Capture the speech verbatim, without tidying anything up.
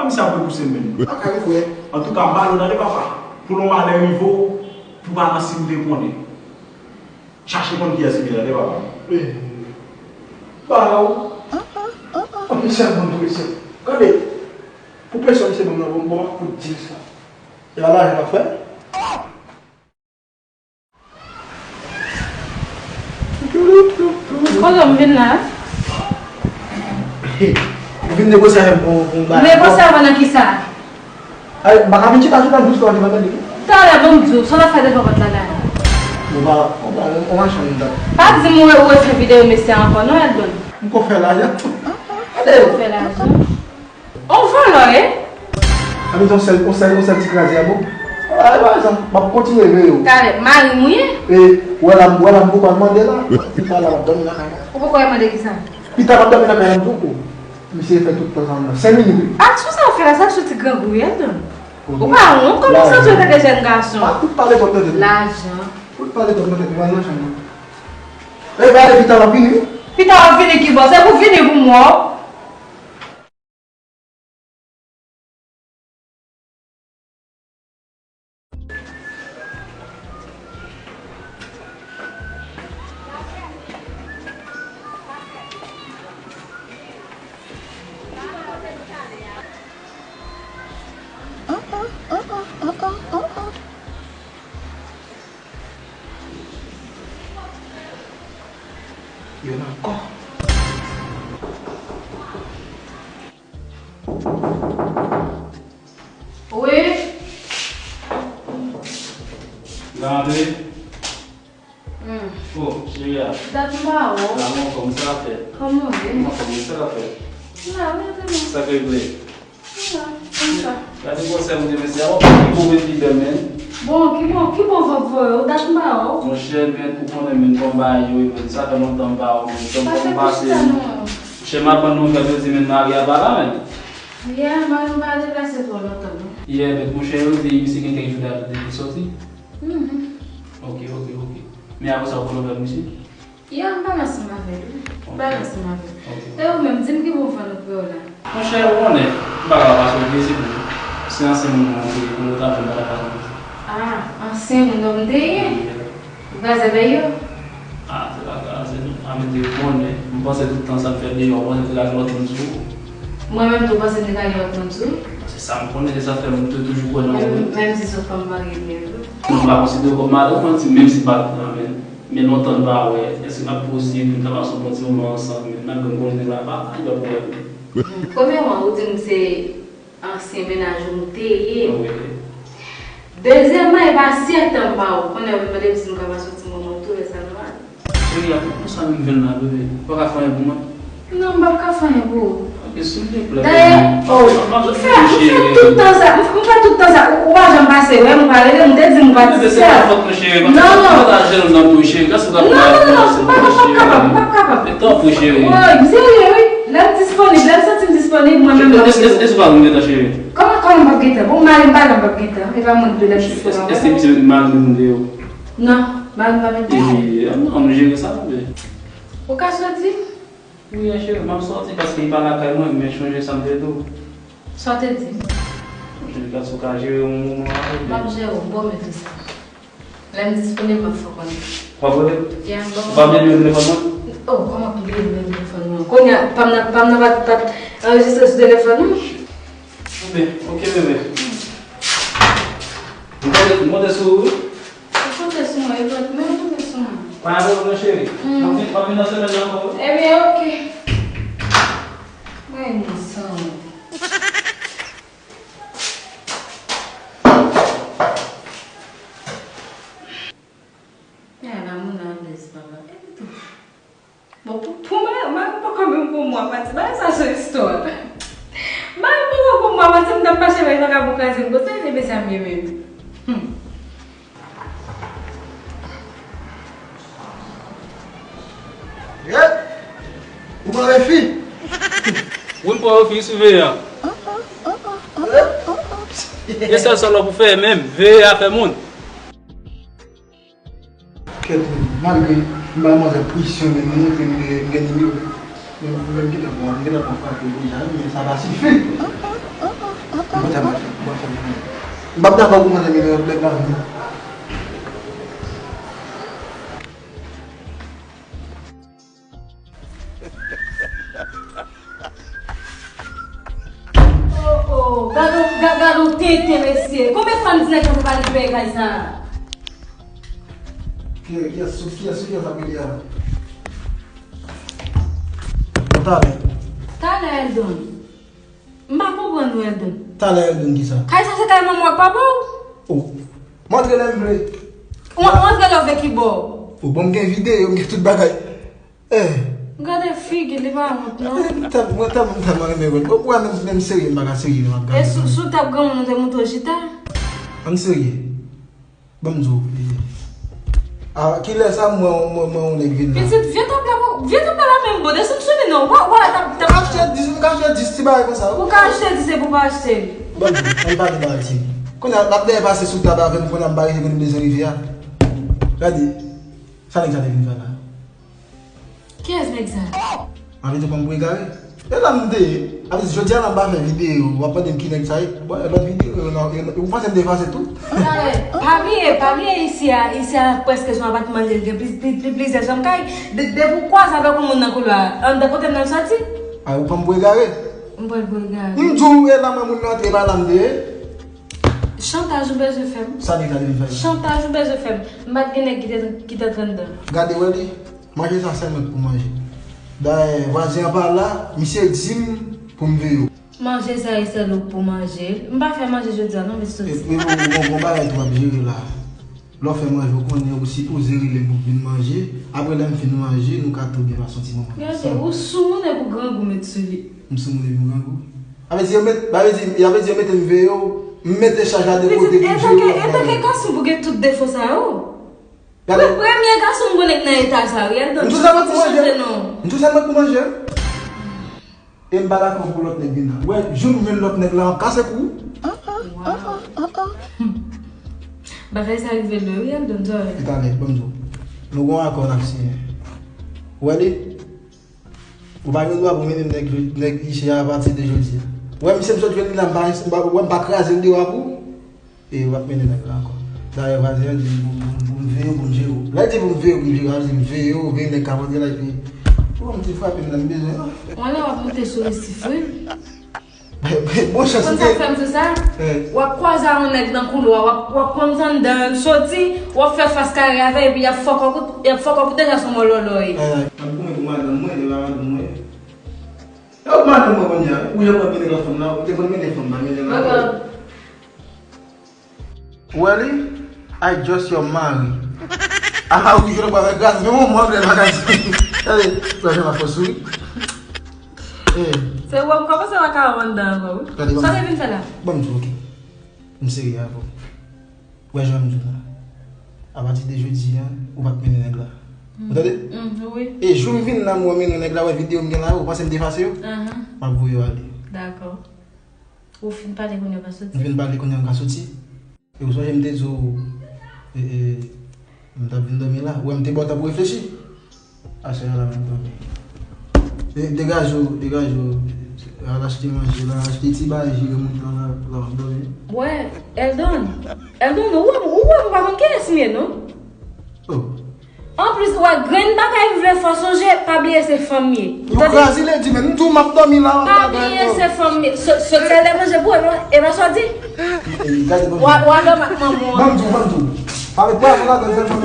Misye ap repouse m menm. Antouka, m ba l tande papa. Pou lè yon malè rive w, pou pa nan si m te konnen. Chache konn kiyès li ye tande papa. Ba w. Misye ap ban m presyon. Gade, pou presyon misye ban m nan, bon, bon, pou di sa. E pa lajan l ap fè? Kote m vin la? Ou vin negosye avè m pou, pou yon bagay. Negosye avè w nan kisa? Ay, m pa ka vin chita sou tèt dous la, ou pa tande. Talè, ban m di w, sa w ap fè devan pòt la la? Ou pa, ou pa, ou machann dòt. Pa di m ou, ou refè videyo mesye ankò, non, Edmond? M ko fè lajan. Ou fè lajan? On vòlò, e? Ann di yon sèl, yon sèl, yon sèl ti kraze a bon. Ay, pa sa, m ap kontinye veye w. Talè, mari m ou ye? E, ou wè la, ou wè la, m poko al mande la. Pita la, m ap dòmi nan kay la. Ou poko al mande kisa? Pita, m ap dòmi nan kay la, m poko. Misye fè tout tan sa nan senk minit, wi. Aksyon sa w fè la, sa soti grangou, Eldon. Ou pa wont kòman w santi w tanke jèn gason? Pa tout pale twòp nan tèt ou. Lajan. Tout pale twòp nan tèt ou, al nan chanm nan. E, gade, Pita, m ap vini, wi. Pita, w ap vini ki bò? Se pou vini pou m wè w. Yo nan kò. Wi. Gade. Hmm. Oh, cheri a. Dat m pa wè w. La, m anfòm, sa l ap fè? Kòman w ye? M anfòm, sa l ap fè? M la, wi, antre non. Sa k regle? M la, konsa. Gade gwosè ou te mesye a, wap ki bon ret li bèl, men. Bon, ki bon, ki bon vant voye w, dat m pa wè w. Monchè, men, ou konnen, men, kòm bagay yo ye, men, sa fè lontan m pa wè w, men, tan kòm pase, men. Monchè, m aprann nouvèl yo di, men, mari a pa la, men. Yeah, mari m pa deplase twò lontan, non. Yeah, men, monchè, yo di, misye gen kèk jou dat depi l soti. Mhm. Ok, ok, ok. Men apre sa, ou pran nouvèl misye? Ya, m pale ansanm avè l, wi. M pale ansanm avè l. Ok. E ou menm, di m ki bon van nou pran la? Monchè, ou konnen, m pa ka pase w plezi pou ou. Se ansyen moun mwen te ye, pou nou ta fè m pa ta pase w plezi. Ah, ansyen moun nou m te ye? Wi. Ou kraze avè yo? Ah, se pa kraze, non. A mete yo konnen. M panse tout tan sa m fè deyò, m panse m te ka gen lòt moun sou ou. Mwen menm tou, ou panse m te ka gen lòt moun sou ou? Se sa m konnen, se sa fè m te toujou kwè nan ou. Menm, menm si se yon fanm marye m ye tou. Non, m pa konsidere w kòm madanm, mwen di, menm si m pa t nan men. Men lontan n pa wè, èske l ap posib pou n ta pase yon bon ti moman ansanm? Men malgre m konnen n pa, pa gen pwoblèm. Hmm, premyèman, ou di m se ansyen mennaj ou m te ye. Wi. Dezyèmman, e pa si entan m pa wè w, kounye a w vin mande m si m ka pase yon ti moman, ou twouve sa nòmal? Cheri a, pou sa m vin la, bebe? Ou pa ka fè anyen pou mwen? Non, m p ap ka fè anyen pou ou. Ok, silvouplè. Dayè, oh, m fè, m fè tout tan sa, m fè tout tan sa, ou, ou pa janm pase wè m, ou pa rele m, ou te di m ou pa ti sè. Non, non. Non, non, non, m pa, m p ap kapab, m p ap kapab. Tanpri, cheri. Woy, m serye, wi. Lè m disponib, lè m santi m disponib, mwen menm m ap rele w. Èske w pa vin gentan, cheri? Kòman, kòman m p ap gentan? Bon, mari m pa la, m p ap gentan. E pa mwen ki dwe lè m disponib. Èske misye mete mari m deyò? Non, mari m pa mete deyò. E, non, nou jere sa, bebe. Ou ka soti? Wi, cheri, m ap soti paske li pa lakay mwen, men chonje sa m te di w. Sa w te di m? Chonje gade si w ka jere yon moman avè l. M ap jere w, m pwomèt ou sa. Lè m disponib, m ap fè w konnen. W ap rele? Ya, m p ap... Ou pa bliye nimewo telefòn mwen? Oh, kòman pou bliye nimewo telefòn mwen? Kounye a, pa m nan, pa m nan pa t, pa t anrejistre sou telefòn ou? Bebe, ok, bebe. M konte, m konte sou ou, wi. Ou konte sou mwen, Edward, men ou konte sou mwen. Pa gen pwoblèm non, cheri. Mm. M ap vin, m ap vin nan semèn nan ankò, wi. Ebyen, ok. Mwen inosan, wi. Ya, la moun alèz, papa. Epi tou. Bon, pou, pou mwen, mwen poko menm pou mwen, pati. Bagay sa se istwa. Mwen poko pou mwen, pati, m t ap mache bay vagabon kraze m. Bon, sa e mesye a m ye menm. Hmm. Yep. Ou pran refi? Wi, m pran refi, siveye a. E sèl sa w pou fè menm, veye afè moun. Kèt, malgre m bay manzè presyon, men m montre m gen, m gen nimewo. Men m gentan pran, m gentan pran frape deja, men sa pa sifi. Mwen ta mache, mwen fè mwen. M p ap dakò pou mwen nan milye nèg la vini. Oh, oh, gade, gade, gade yon tenten, mesye. Konbyen fwa m di nèg sa pou pa li peye kay sa? Ki, ki, sou ki, sou ki sa vini a? Talè. Talè, Eldon. M pa konprann ou, Eldon. Talè, Eldon, ki sa? Kay sa se kay manman w ak papa w? Oh. M antre lè m vle. Ou, ou antre lè w vle ki bò? Oh, bon, m gen videyo, m gen tout bagay. Eh. Gade figi, li pa wont, non. Eh, m tèl-, mwen tèlman, m tèlman renmen wè. Ou wè menm, menm serye, m pa ka serye, m ap gade. E sou, sou tèt granmoun ou te moute w chita? Ann serye. Ban m di w, eh. A, kilè sa m wè, m wè, m wè yon nèg vin la? Pitit, vye tap la, vye tap la pa menm bon. Desann sou li non. Wa, wa, tap, tap. M ka achte dis, m ka achte dis ti bagay konsa. Ou ka achte dis epi w pa achte l. Ban m di w, ann pale bagay ti. Kounye a, l ap dèyè pase sou tab avè m, kounye a m pa rete kote m bezwen rive a. Gade, sa nèg sa te vin fè la? Kiyès nèg sa? Anvi di w pran m pou egare? E la m te ye. Anvi di, jodi a la m pa fè videyo, w ap mande m ki nèg sa ye? Bon, e lòt videyo, yo nan, yo nan, ou panse m te efase tou? Talè, pa bliye, pa bliye isi a, isi a prèske se yon apatman li ye, l gen pli, pli, pli, plizyè chanm kay. De, depi w kwaze avèk yon moun nan koulwa a, anndan kote m nan l sòti? A, ou pran m pou egare? M pran l pou egare. M di w, e la mwen moun nan antre, e pa la m te ye? Chantaj ou bezwen fè m? Sa nèg sa te vin fè la? Chantaj ou bezwen fè m? M pa t gen nèg ki te, ki t antre anndan. Gade wè li, manje sa sèlman pou manje. Dayè, vwazen an pa la, misye di m pou m veye w. Manje sa e sèl ou k pou manje l. M pa fè manje jodi a non, mesye. E, e, bon, bon, bon bagay tou w ap jere la. Lè w fè manje, ou konnen ou sipoze rele m pou vin manje. Apre lè m fin manje, nou ka tou byen pase yon ti moman ansanm. Gade, ou sou moun epi w grangou met sou li. M sou moun epi m grangou? Sa vle di yo met, sa vle di, sa vle di yo mete m veye w, m mete chaj la de kote pou m jere w. Pitit, antanke, antanke gason pou gen tout defo sa yo. Gade. Ou premye gason m konnen k nan eta sa yo, Eldon. M tou sèlman pou manje. Chanje non. M tou sèlman pou manje. E m pa dakò pou lòt nèg vin la. Wè, jou m jwenn lòt nèg la, m ap kase kou. Waw. Bagay sa rive lwen wi, Eldon, sorry. E talè, ban m di w. Nou gon akò n ap siyen. Ou wè li? Ou pa gen dwa pou mennen nèg, nèg isi a apati de jodi a. Ou wè misye m sot jwenn li la, m pa, m pa, ou wè m pa kraze l deyò a pou ou? E w ap mennen nèg la ankò. Dayè, vwazen an di m pou, pou, pou m veye w, pou m jere w. Lè l di pou m veye w, pou m jere w, sa vle di m veye w, veye nèg k ap antre la, epi, ou wè m te frape m nan, m bezwen. Wala, w ap moute sou li sifri. Bon chans. Konn sa k fè m di sa? W ap kwaze a yon nèg nan koulwa, w ap, w ap konn sa anndan an soti, w ap fè fas kare avè l, epi y ap fòkò kout, y ap fòkò kout deja sou mòlòlò e. M ap goumen pou madanm mwen, e pa madanm mwen. E w madanm mwen kounye a, ou jan w ap mennen lòt fanm nan, ou te konn mennen fanm pa mennen l ankò. Ou wè li? I just your marry. Ah wi, yo pa fè gaz, men yon mò vle bagay. Gade, sa jan la fò souri. Eh. Se ou m kòmanse pa ka wè anndan ankò wi. Gade, sa te vin fè la? Ban m di w, ok. M serye avè w. Wè jan m di w la. Apati de jodi a, ou p ap mennen nèg la. Ou tande? Mm, wi. E jou m vin la, m wè w mennen nèg la, wè videyo m gen la, ou panse m te efase yo? M ap voye w ale. Dakò. Ou fin pale kounye a w ka soti? M fin pale kounye a m ka soti. E ou sonje m te di w, e, e, m t ap vin dòmi la. Ou wè m te ba w tan pou reflechi. Aswè a la m ap dòmi. De-, degaje w, degaje w. Al achte manje la, achte ti bagay jere moun nan la, la w ap dòmi. Wè, Eldon. Eldon, ou wè, ou wè m pa konn kiyès m ye non. Oh. Anplis, ou wè grenn bagay m vle fè w sonje, pa bliye se fanm m ye. Ou tande? Yo kraze ledi, men m tou m ap dòmi la. Pa bliye se fanm m ye. So-, soti al lè manje pou ou, e pa, e pa sa w di? Wa, wa dòmi ak manman w. Ban m di w, ban m di w. Avèk pwazon ladan l fè fanm.